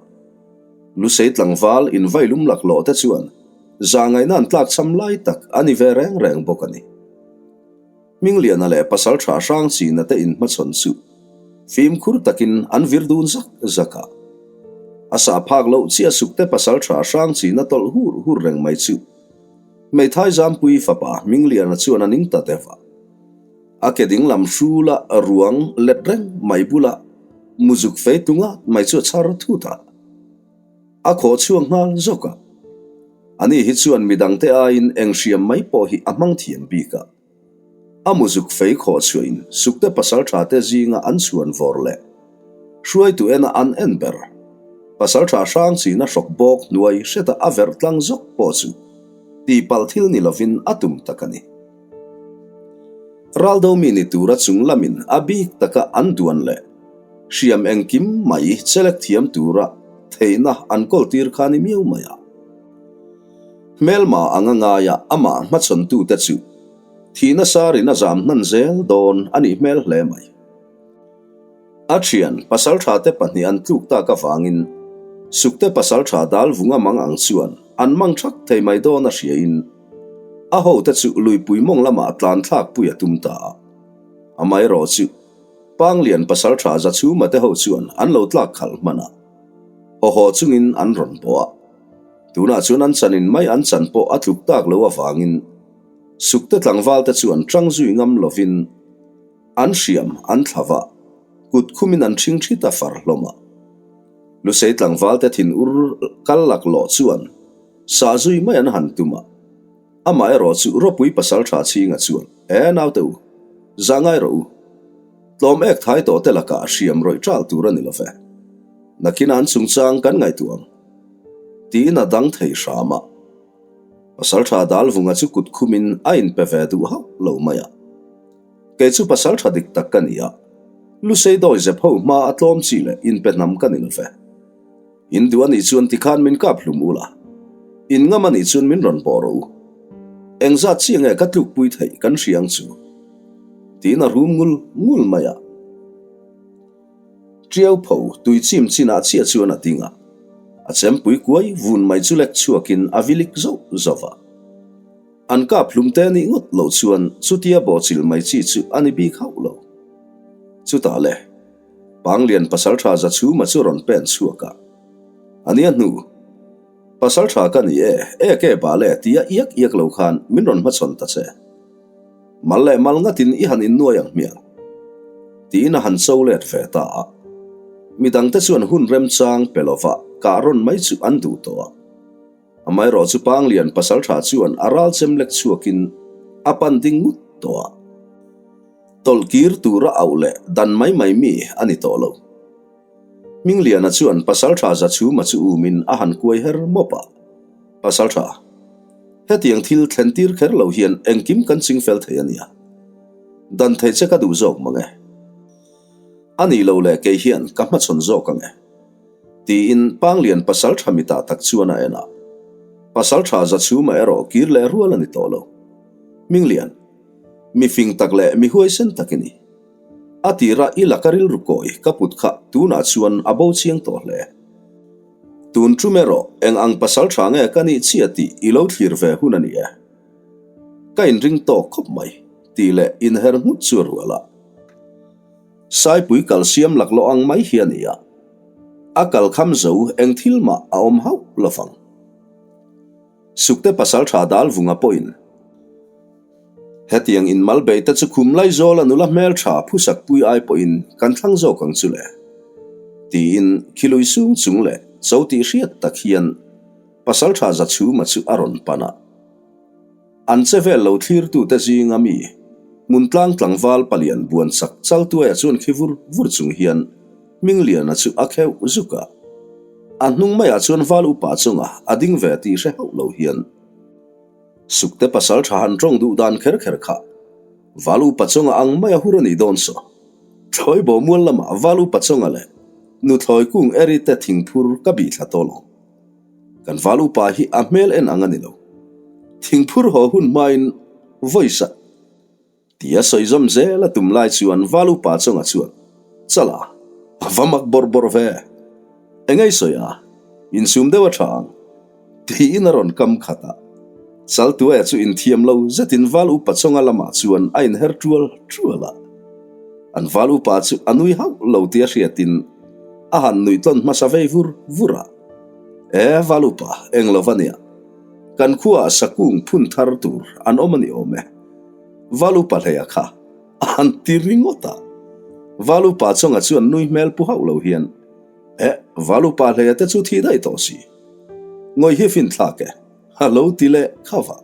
Lusei tlangval invailum laklawh te chuan zah ngaihna an tlakchham lai tak a ni ve reng reng bawk a ni. Hmingliana leh Pasalṭha Hrangchina te inhmachhawn chu fimkhur takin an vir dun zak zak a. A sah phak loh chiah sukte Pasalṭha Hrangchina tawlh hur hur reng mai chu Hmeithai Zampui fapa Hmingliana chuan a ning ta deuh a. A ke dinglam hrula ruang let reng mai bula muzuk fei tunga mai chu a chhar thut a. A khawh chhuak nghal zawk a. Ani hi chuan midangte aiin eng hriam mai pawh hi a hmang thiam bik a. A muzuk fei khawh chhuahin sukte pasal tha te zinga an chhuan vawr leh hruaitu ena an en ber. Pasalṭha hrang china hrawk bawk hnuai hreta a verh tlang zawk pawh chu tihpalh thil ni lovin a tum tak a ni. Raldo mi ni tura chung lamin a bik taka an duan leh hriam engkim mai chelek thiam tura theihna an kawltir kha ni miau mai a. Hmelma anga ngaia amah hmachhawntute chu thihna sarin a zam hnan zel dawn a nih hmel hle mai. A thian pasaltha te pahnih an tluk tak avangin Sukte pasaltha dal vunga mang ang chuan an mang thak thei mai dawn a hria in a hote chu luipui mawng lamah tlan thlak pui a tum ta a. Amaherawh chu Panglian pasaltha Zachhuma te ho chuan an lo tlak khalh hman a, haw haw chungin an rawn bawh a. Tunah chuan an chanin mai an chan pawh a tluk tak lo avangin Sukte tlangval te chuan tang zui ngam lovin An hriam an thla va, kut khumin an ṭhing ṭhi ta far hlawm a. Lusei tlangvalte thin ur kal laklawh chuan sah zui mai an han tum a. Amah erawh chu ropui pasalṭha chhinga chuan, E naute u, zah ngai rawh u. Tlawm ek thai tawh te lakah hriam rawih ṭal tur a ni lo ve. Nakin an chungchang kan ngaihtuah ang. Tiin a dang thei hram a. Pasalṭha Dalvunga chu kut khumin a inpe ve duh hauh lo mai a. Kei chu pasal tha dik tak ka ni a, Lusei dawi zep ho hma a tlawm chi leh inpe hnam ka ni lo ve. In duh a nih chuan tikhan min kap hlum ula, in ngam a nih chuan min rawn bawh rawh u. Engzat chiah nge ka tlukpui theih kan hria ang chu? Tiin a rum ngul ngul mai a. Tiau pho tui chim chinah chiah chuan a ding a, a chempui kuai vun mai chu lek chhuakin a vilik zauh zauh a. An kap hlum te nih ngawt loh chuan chutia bawhchilh mai chi chu a ni bik hauh lo. Chutah le, Panglian pasaltha Zachhuma chu rawn pen chhuak a. A nia hnu, Pasaltha ka ni e, e ke bal e tia iak iak lo khan min rawn hmachhawn ta che. Mal leh mal ngatin i han innuai ang hmiang. Tiin a han cho let ve ta a. Midangte chuan hun remchang pe lova kah rawn mai chu an duh tawh a. Amaherawh chu Panglian pasaltha chuan a ral chem lek chhuakin a pan ding ngut tawh a. Tawlh kir tura auh leh dan mai mai mi a ni tawh lo. Hmingliana chuan pasaltha Zachhuma chu umin a han kuai her mawp a. Pasaltha, hetiang thil thlen tir kher lo hian engkim kan ching fel thei a nia. Dan thei che ka duh zawk mang e. A nih lo leh kei hian ka hmachhawn zawk ang e. Tiin Panglian pasaltha mitah tak chuan a en a. Pasaltha Zachhuma erawh kir leh rual a ni tawh lo. Minglian, mi fing tak leh mi huaisen tak i ni. A tira i laka rilru kawi ka put kha tunah chuan a bo chiang tawh hle. Tun tum erawh eng ang pasaltha nge ka nih chiah tih i lo thlir ve hun a ni e. Ka inring tawk khawp mai, tih leh inher nghut chu a rual a. Saipui kal siam laklawh ang mai hi a ni a, a kal kham zo eng thil mah a awm hauh lo vang. Sukte pasaltha Dalvunga pawhin hetiang inmal bei te chu khum Laizawla nula hmeltha phusak pui ai pawhin kan thlang zawk ang chu le tiin khilui sung chung leh cho tih hriat tak hian pasaltha Zachhuma chu a rawn pan a. An che vel lo thlirtute zinga mi Hmuntlang tlangval palian buan chak Chaltuaia chuan khi vur vur chung hian Hmingliana chu a kheuh zuk a. A hnung maiah chuan val upa chunga a ding ve tih hre hauh lo hian Sukte pasal tha han tawng duh dan kher kher kha val upa chunga ang maia hur a nih dawn saw. Thlawi bo mual lamah val upa chunga leh nuthlawi kung eri te thingphur ka bih thla tawh lo. Kan val upa hi a hmel en ang a ni lo. Thingphur haw hun hmain vawi sah tia sawi zawm zel a tum lai chuan val upa chunga chuan Chala, a va mak bawrh bawrh ve. Engei sawi a, insum deuh a tha ang. Tiin a rawn kam khat a. Chaltuaia chu inthiam lo zetin val upa chunga lamah chuan a inher tual tual a. An val upa chu a nui hauh lo tia hriatin a han nuih tlawn hmasa vei vur vur a. E, val upa, eng lo va nia. Kan khuaah sakung phun thar tur an awm a ni awm e. Val upa hleia kha a han ti ringawt a. Val upa chunga chuan nui hmel pu hauh lo hian, E, val upa hleia te chu thi daih tawh si. Ngawi hi fin thlak e, a lo ti leh kha va.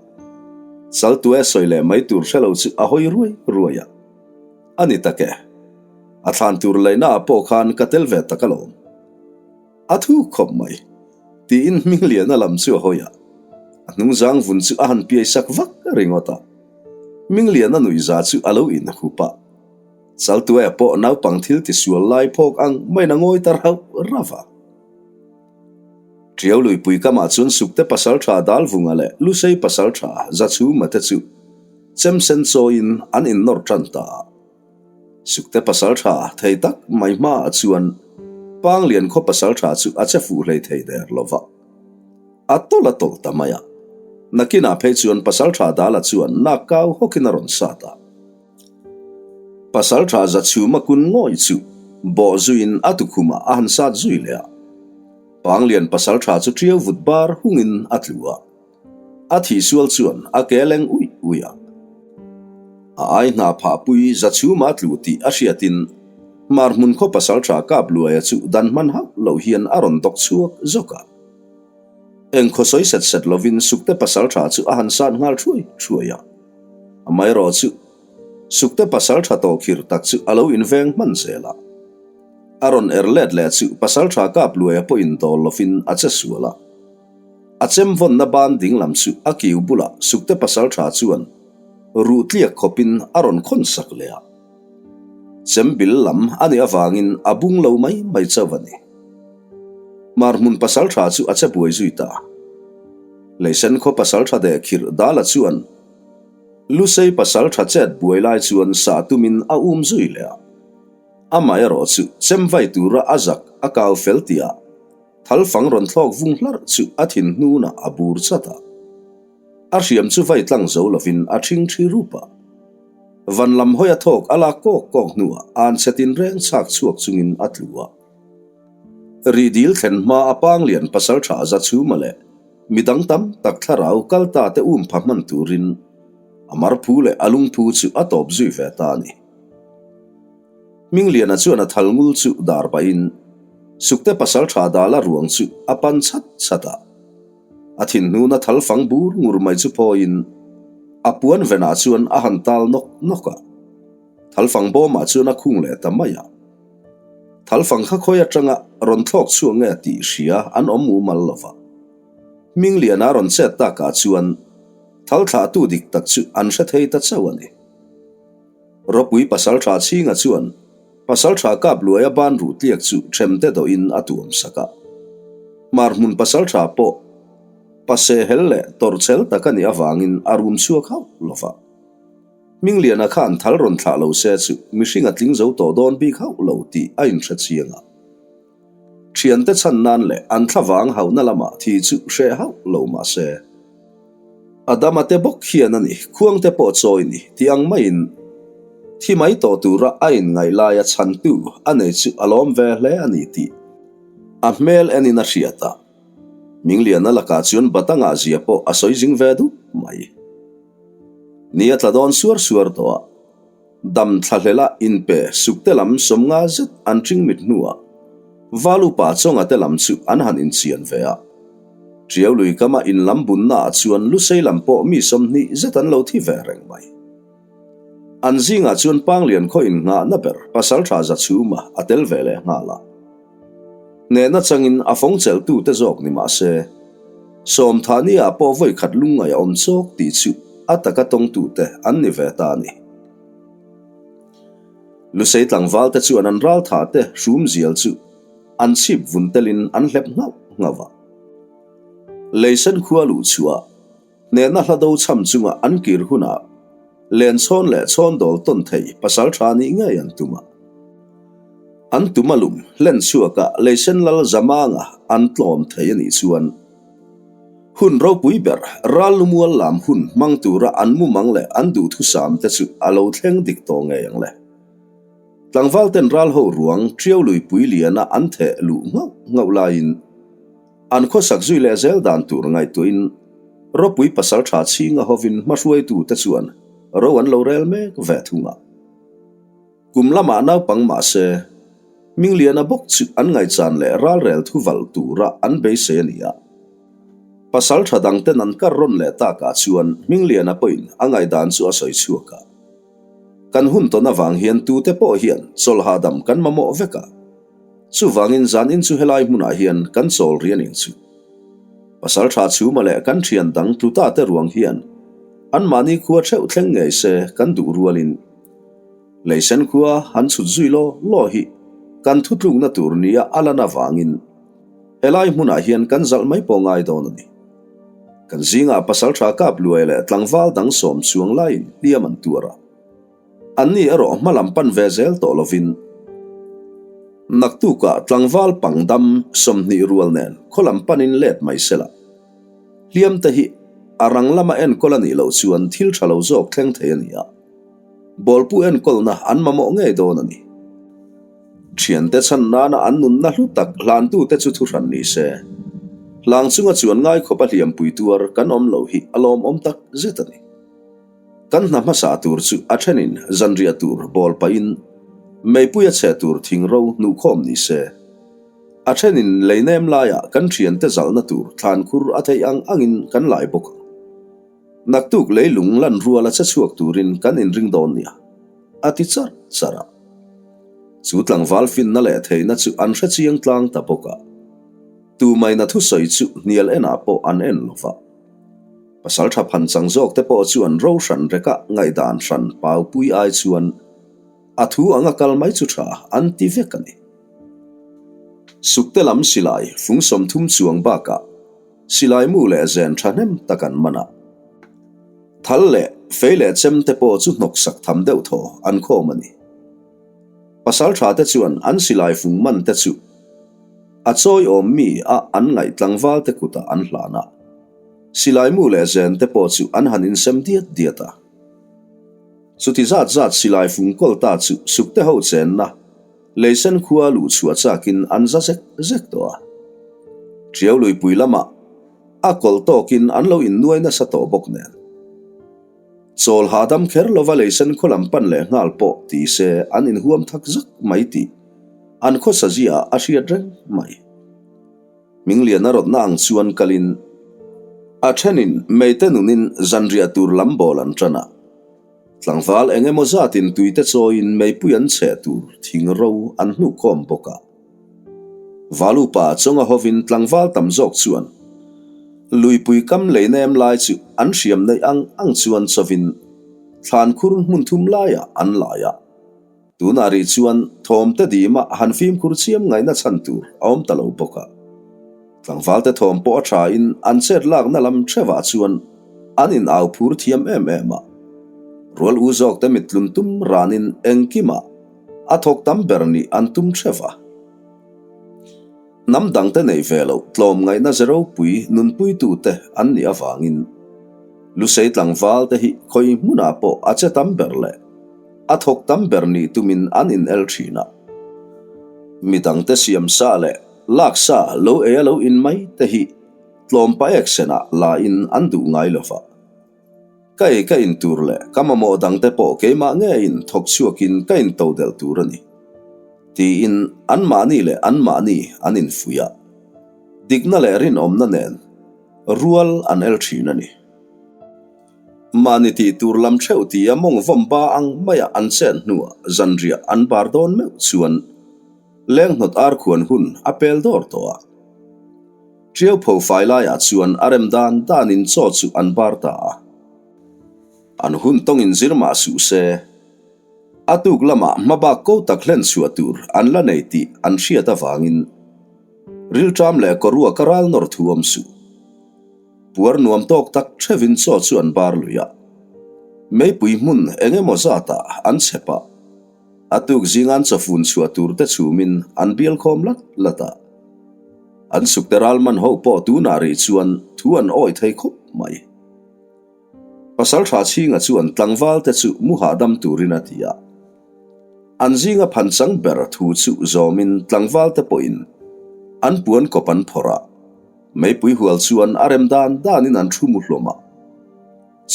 Chaltue sawi leh mai tur hre lo chu a hawi ruai ruai a. A ni tak e. A thlan tur leihnaah pawh khan ka tel ve tak alawm. A thuk khawp mai, tiin Hmingliana lam chu a hawi a. A hnungzang vun chu a han piai sak vak ringawt a. Hmingliana nuihza chu a lo inhup a. Chaltuaia pawh naupang thil tisual lai phawk ang maiin a ngawi ta rauh rauh a. Ṭiau luipui kamah chuan Sukte pasalṭha Dalvunga leh Lusei pasalṭha Zachhuma te chu chemsen chawiin an innawr ṭan ta a. Sukte pasalṭha thei tak mai hmaah chuan Panglian khaw pasalṭha chu a che fuh hlei thei der lo va. A tawlh a tawlh ta mai a. Nakinah phei chuan pasalṭha Dala chuan nak kau hawkin a rawn sat a. Pasalṭha Zachhuma kun ngawih chu bawh zuiin a tukhumah a han sat zui leh a. Panglian pasalṭha chu ṭiau vut bar hungin a tlu a. A thihsual chuan a ke leng uih uih a. A ai hna phahpui Zachhuma tlu tih a hriatin Hmar hmun khaw pasalṭha Kapluaia chu dan hman hauh loh hian a rawn dawk chhuak zawk a. Eng khaw sawi set set lovin Sukte pasalṭha chu a han sat nghal thuai thuai a. Amaherawh chu Sukte pasalṭha tawhkhirh tak chu a lo inveng hman zel a. A rawn er let leh chu pasalṭha Kapluaia pawhin dawl lovin a che sual a. A chem vawnna ban ding lam chu a kiu bulah Sukte pasalṭha chuan ruh tliak khawpin a rawn khawn sak leh a. Chem bil lam a nih avangin a bung lo mai mai chauh a ni. Hmar hmun pasalṭha chu a che buai zui ta. Leisen khaw pasalṭha deh khirh Dala chuan Lusei pasalṭha chet buai lai chuan sah tumin a um zui leh a. Amaherawh chu chem vai tura a zak a kau fel tihah Thalfang rawn thlawk vung hlarh chu a thin hnunah a bur chat a. A hriam chu vai tlang zo lovin a ṭhing ṭhi rup a. Van lam hawi a thawk a lak kawk kawk hnuah an chhe tinreng chhak chhuak chungin a tlu a. Rihdil thlen hma a Panglian pasalṭha Zachhuma leh midang tam tak thlarau kal ta te um pha hman turin a marphu leh a lungphu chu a tawp zui ve ta a ni. Hmingliana chuan a thal ngul chu dar pahin Sukte pasalṭha Dala ruang chu a pan chat chat a. A thinhnuna thal fang bur ngur mai chu phawiin a puan venah chuan a han tal nawk nawk a. Thal fang bawmah chuan a khung leh ta mai a. Thal fang kha khawi atanga rawn thlawk chhuak nge tih hria an awm mumal lo va. Hmingliana rawn chet takah chuan thal thlahtu dik tak chu an hre thei ta chauh a ni. Ropui Pasalṭha Chhinga chuan Pasalṭha Kapluaia ban ruh tliak chu ṭhemte dawhin a tuam sak a. Hmar hmun Pasalṭha pawh pase hel leh tawrhchel tak a nih avangin a rum chhuak hauh lo va. Hmingliana khan thal rawn thlah lo se chu mihring a tling zo tawh dawn bik hauh lo tih a inhre chiang a. Thiante chhan nan leh an thlavang hauhna lamah thi chu hreh hauh lo mah se. Adama te bawk hian a ni, khuangte pawh chawi ni tih ang maiin thi mai tawh tura a inngaih laia chhantu a nei chu a lawm ve hle a ni tih a hmel enin a hriat a. Mingliana lakah chuan Batanga zia pawh a sawi zing ve dup mai. Ni a tla dawn suar suar tawh a. Dam thlahlela inpe sukte lam sawmnga zet an ṭing mit hnuah Val upa Chawnga te lam chu an han inchian ve a. Ṭiau lui kama in lam bunnaah chuan Lusei lam pawh mi 20 zet an lo thi ve reng mai. An zingah chuan Panglian khaw innghahna ber Pasalṭha Zachhuma a tel ve leh nghal a. Hnehna changin a fawng chelhtute zawk ni mah se, Sawmthani-ah pawh vawi khat lungngaih a awm chawk tih chu a taka tawngtute an ni ve ta a ni. Lusei tlangvalte chuan an ralthahte hrumzial chu an chhip vun telin an hlep nghauh nghauh a. Leisen khua luh chhuah Hnehna hla do chham chunga an kir hunah lenchhawn leh chhawndawl tawn thei pasal tha nih ngei an tum a. An tum a lum hlen chhuaka leisen lal zamanga an tlawm thei a nih chuan hun ropui ber ral lumual lam hun hmang tura an mumang leh an duhthusam te chu a lo thleng dik tawh ngei ang le. Tlangval ten ral ho ruang Ṭiau luipui liana an theh luh nghauh nghauh laiin An khawsak zui leh zel dan tur ngaihtuahin ropui pasal tha chhinga hovin hmahruaitute chuan ro an lo rel mek ve thung a. Kum lamah naupang mah se, Hmingliana bawk chu an ngaihchan leh ralrel thuval tura an beisei a ni a. Pasal tha dangten an kar rawn leh takah chuan Hmingliana pawhin a ngaihdan chu a sawi chhuak a. Kan hun tawn avang hian tute pawh hian chawlhahdam kan mamawh vek a. Chuvangin zanin chu helai hmunah hian kan chawl rih a ning chu. Pasalṭha chhuma leh kan ṭhian dang tluta te ruang hian anmahni khua ṭheuh thleng ngei se kan duh rualin Leisen khua han chhut zui law law hi kan thutlukna tur nia a lan avangin helai hmunah hian kan zalh mai pawh ngai dawn a ni. Kan zingah pasalṭha kap luai leh tlangval dang sawm chuang laiin hliam an tuar a. Anni erawh hma lam pan ve zel tawh lovin naktukah tlangval pangdam 20 rual nen khaw lam panin let mai se la. Hliam te hi a rang lama enkawl a nih loh chuan thil tha lo zawk thleng thei a ni a, bawlpu enkawlna an mamawh ngei dawn a ni. Thiante chhan nana an nunna hlu tak hlantute chu thuhran ni se, hlang chunga chuan ngai khawpa hliampui tuar kan awm lo hi a lawmawm tak zet a ni. Kan hna hmasa tur chu a thenin zanriah tur bawl pahin meipui a chhe tur thingro hnuhkhawm ni se. A thenin lei nem laiah kan thiante zalhna tur thlankhur a theih ang angin kan lai bawk ang. Naktuk leilung lan ruala che chhuak turin kan inring dawn nia, a ti charh charh a. Chu tlangval finna leh theihna chu an hre chiang tlang ta bawk a. Tumaina thusawi chu hnial enah pawh an en lo va. Pasal tha phan chang zawk te pawh chuan ro hran reka ngaihdan hran paupui ai chuan a thu anga kal mai chu tha an ti vek a ni. Sukte lam silai fung 30 chuang bakah silai mu leh zen thahnem tak an man a. Thal leh fei leh chem te pawh chu hnawksak tham deuh thaw an khawm a ni. Pasal tha te chuan an silai fung man te chu a chawi awm mi a an ngaih tlangval te kutah an hlan a. Silai mu leh zen te pawh chu an han insem diat diat a. Chuti zat zat silai fung kawl ta chu sukte ho chenna leisen khua luh chhuah chakin an za zek zek tawh a. Ṭiau luipui lamah a kawlh tawkin an lo innuai nasa tawh bawk nen. Chawl hahdam kher lova leisen khaw lam pan leh nghal pawh ti se an inhuam thak zak mai tih an khawsa ziaah a hriat reng mai. Hmingliana rawtna ang chuan kalin a thenin meite nunin zanriah tur lam bawl an tan a. Tlangval eng emaw zatin tuite chawiin meipui an chheh tur thing ro an hnuhkhawm bawk a. Valupa chawnga hovin tlangval tam zawk chuan luipui kam lei nem lai chu an hriam neih ang ang chuan chawin thlankhur hmun thum laiah an lai a. Tunah rih chuan thawmte dima han fimkhur chiam ngaihna chhan tur a awm ta lo bawk a. Tlangvalte thawm pawh a thain an chet lakna lam theuhah chuan an in au phur thiam em em a. Rual u zawkte mittlun tum ranin engkimah a thawk tam ber nih an tum theuh a. Hnam dangte nei ve loh tlawm ngaihna ze ropui nunpuitute an nih avangin Lusei tlangvalte hi khawi hmunah pawh a che tam ber leh a thawk tam ber nih tumin an in el thin a. Mi dangte siam sa leh lak sa lo ei a lo in mai te hi tlawm paek senah la in an duh ngai lo va. Ka ei ka in tur leh ka mamawh dangte pawh keimah ngeiin thawk chhuakin ka in to delh tur a ni. Tiin anmahni leh anmahni an infuih a. Dikna leh rinawmna nen rual an el thin a ni. Mahni tih tur lam theuh tia mawng vawm ba ang maia an chet hnuah zanriah an bar dawn meuh chuan lenghnawt ar khuan hun a pel dawr tawh a. Ṭiau pho fai laiah chuan a rem dan danin chaw chu an bar ta a. An hun tawngin zir mah suh se, a tuk lamah hmabak ko tak hlen chhuah tur an la nei tih an hriat avangin rilṭam leh kawruak a ral nawr thu awm suh. Puar nuam tawk tak thevin chaw chu an bar lui a. Meipui hmun eng emaw zatah an chhep a, a tuk zingan chawfun chhuah tur te chhumin an bial khawm lat lat a. An sukte ral man ho pawh tunah rih chuan thu an awih thei khawp mai. Pasalṭha chhinga chuan tlangval te chu mu hahdam turin a ti a. An zinga phanchang ber thu chu zawmin tlangval te pawhin an puan kawp an phawrh a. Meipui hual chuan a rem dan danin an thu mu hlawm a.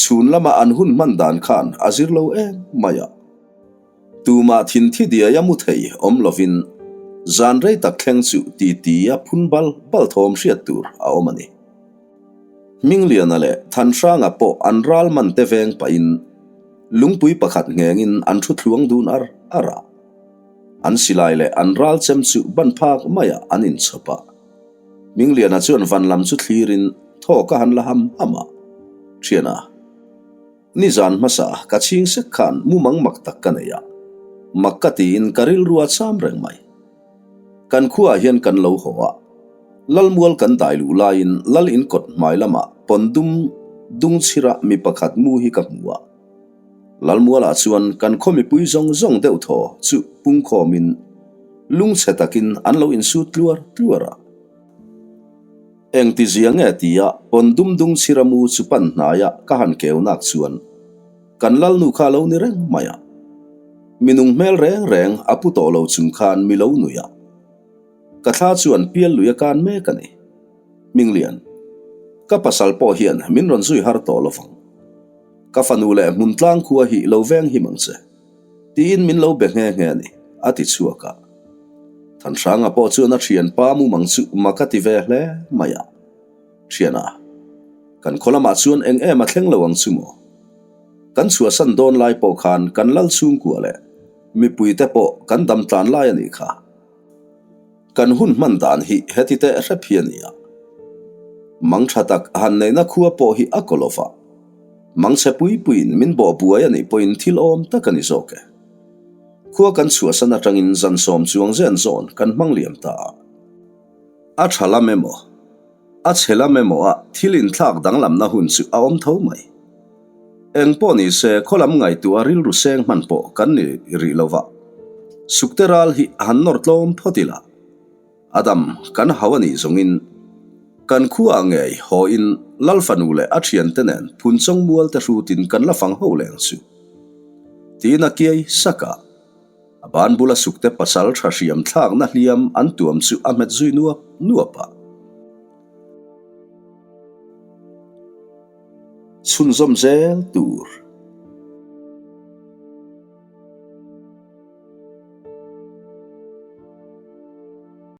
Chhun lama an hun hman dan khan a zir lo em mai a. Tumah thin thi diai a mu thei awm lovin zan rei tak thleng chu titi a phun bal bal thawm hriat tur a awm a ni. Hmingliana leh Thanhranga pawh an ral man te veng pahin lungpui pakhat nghengin an thu thluang dun ar ar a. An silai leh an ral chem chu ban phak maiah an inchhawp a. Mingliana chuan van lam chu thlirin thawk a han la ham ham a, Thiana, nizan hmasa ka chhing sek khan mumang mak tak ka nei a, mak ka tiin ka rilru a cham reng mai. Kan khuaah hian kan lo haw a, Lalmual kan dai luh laiin Lal in kawt hmai lamah pawn dum dung chhira mi pakhat mu hi ka hmu a. Lalmualah chuan kan khaw mipui zawng zawng deuh thaw chu pungkhawmin lungchhe takin an lo insut tluar tluar a. Engti zia nge tia pawn dum dung chhira mu chu pan hnaia ka han keu nak chuan kan Lalnu kha a lo ni reng mai a. Minung hmel reng reng a pu tawh lo chung khan mi lo nui a. Ka thla chuan pial lui a kan mek a ni. Hminglian, ka pasal pawh hian min rawn zui har tawh lovang. Ka fanu leh hmun tlang khua hi lo veng him ang che, tiin min lo be nghe nghe a ni, a ti chhuak a. Thanhranga pawh chuan a thianpa mumang chu mak a ti ve hle mai a. Thiana, kan khaw lamah chuan eng em a thleng lo ang chu maw? Kan chhuahsan dawn lai pawh khan kan lal chhungkua leh mipuite pawh kan dam tlan lai a nih kha. Kan hun hman dan hi heti teh hrep hi a ni a. Mang tha tak han neihna khua pawh hi a kaw lova. Mang chhe pui puiin min bawh buai a nih pawhin thil awm tak a ni zawk e. Khua kan chhuahsan atangin zan sawm chuang zen zawn kan hmang liam ta a. A tha lam emaw, a chhe lam emaw ah thil inthlak danglamna hun chu a awm tho mai. Eng pawh ni se khaw lam ngaihtuah rilru seng hman pawh kan ni rih lo va, Sukte ral hi a han nawr tlawm phawt ila, a dam kan hau a nih zawngin kan khuaah ngei hawiin Lal fanu leh a thiante nen phunchawng mual te hrutin kan la fang ho leng chu tiin a kiai sak a. A ban bula Sukte pasal tha hriam thlakna hliam an tuam chu a hmet zui nuap nuap a. Chhunzawm zel tur.